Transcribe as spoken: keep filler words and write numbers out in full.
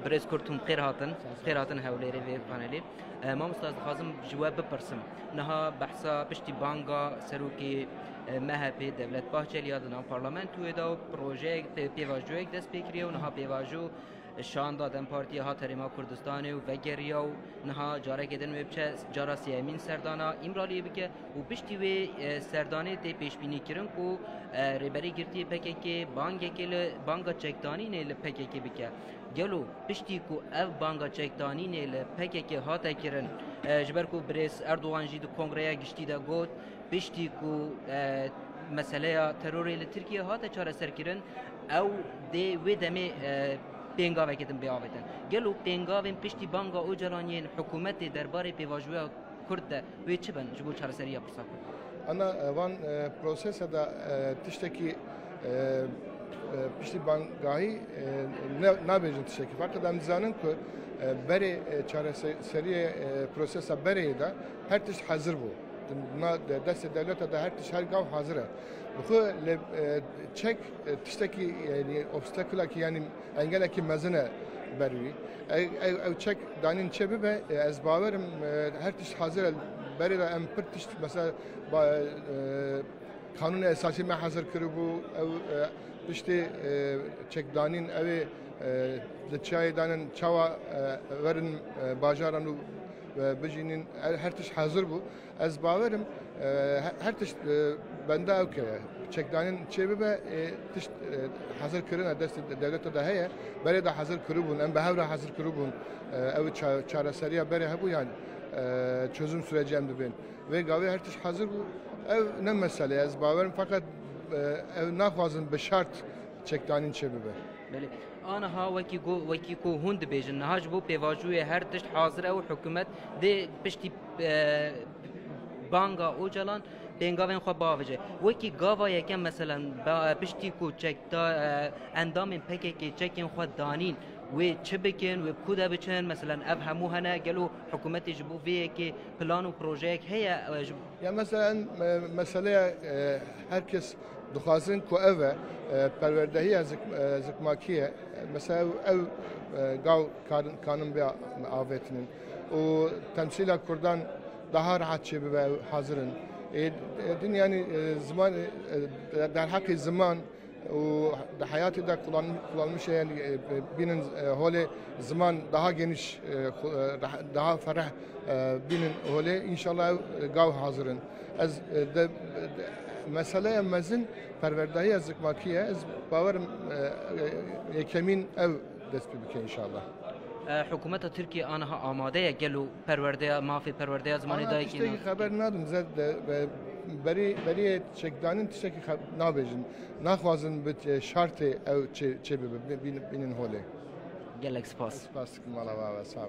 Birêz Kurtum, xêr hatin. Xêr hatin hewlêrê vê panelê. E, mamosta, ez dixwazim ji we bipirsim. Niha behsa piştî banga serokê, e, M H P Devlet Bahçeliya di nav parlamentoyê de û projeyek, pê-, pêvajoyek dest pê kiriye û niha pêvajo şanda DEM Partiyê hat Herêma Kurdistanê û vegeriya û niha carekê din wê biçe cara sêyemîn serdana Îmraliyê bike û piştî wê, e, serdanê tê pêşbînîkirin ku, e, rêberê girtiyê P K K bangekê li, banga çekdanînê li P K K bike. Gelo piştî ku ev banga çekdanînê li P K K hate kirin, e, ji ber ku birêz Erdogan jî di kongreya giştî de got, piştî ku, e, meseleya terorê li Tirkiye hate çareserkirin, ew dê wê demê, e, pêngaveke din bê avêtin. Gelo pêngavên piştî banga Ocalan yên hikûmetê derbarê pêvajoya Kurd de wê çi bin ji bo çareseriya pirsa Kurd? Ana, e, van, e, prosesa de, e, tiştekî, e, e, piştî bangahî, e, ne, nabêjin tiştekî. Feqet em dizanin ku, e, berê, e, çareseriyê, e, prosesa berê de her tişt hazir bû. Na, de, destê dewleta de her tişt her gav hazir e. Bi xwe li, e, çek, e, tiştekî, yani obstakilakî, yani engelekî mezin e ber wî. Ew, ew, ew çek danîn çê bibe, e, ez bawerim, e, her tişt hazir e. Berê de em pir tişt, mesela, ba-, e, Kanûna Esasî me hazir kiribû, ew, e, piştê, e, çekdanîn, ew ê, e, di çiyayê danin çawa, e, werin, e, bajaran û, e, bijînin, her, her tişt hazir bû. Ez bawerim, e, he-, her tişt, e, benda ew ke çekdanîn çê bibe, e, tişt, e, hazir kirine destê de-, dewleta de heye, berê de hazir kiribûn, em bi hev re hazir kiribûn, e, ew ça-, çareseriya berê hebû, yani, e, çözüm süreci em dibên. Vê gavê her tişt hazir bû. Ev ne mesele ye, ez bawerim, feqet, e, ew naxwazin bi şart çekdanîn çê bibe. Belê. Aniha wekî go-, wekî ku hûn dibêjin, niha ji bo pêvajoyê her tişt hazir e û hikûmet dê piştî, e, banga Ocalan pêngavên xwe biavêje. Wekî gava yekem, meselen, ba-, piştî ku çekda-, e, endamên P K K çekên xwe danîn, wê çi bikin, wê bi ku de biçin, meselen, ev hemû hene, gelo hikûmetê ji bo vê yekê plan û projeyek heye, e, ji Ya mesela, e, meseleya, e, herkes dixwazin ku ev e, e, perwerdehiya zik-, e, zikmakî ye. Mesela ew, ew, e, gav karin, kanin bê avêtinin. Û temsîla Kurdan daha rahat çê bibe, ew hazir in. E, e, din yani, e, ziman, e, de-, derheqê ziman û di heyatê de kullan-, kullanmış e, yani, e, bînin, e, holê ziman daha geniş, e, ku-, e, daha, daha fereh, e, bînin holê. İnşallah ew, e, gav hazir in. Ez, e, de, de, meseleya mezin perwerdehiya zikmakî ye. Ez bawerim, e, e, yekemîn ew dest pê bike inşallah. E, hikûmeta Tirkiye aniha amade ye gelo perwerdeya, mafê perwerdeya zimanê Ana dayikê tiştekî ne? Xeber nadim, ze-, de, be-, berî, beriyê çekdanîn tiştekî xe-, nabêjin. Naxwazin bi, e, şartê ew çê, çê bibe, bi-, bîn-, bînin holê. Gelek spas. Spas dikim, mala we ava, sağ ol.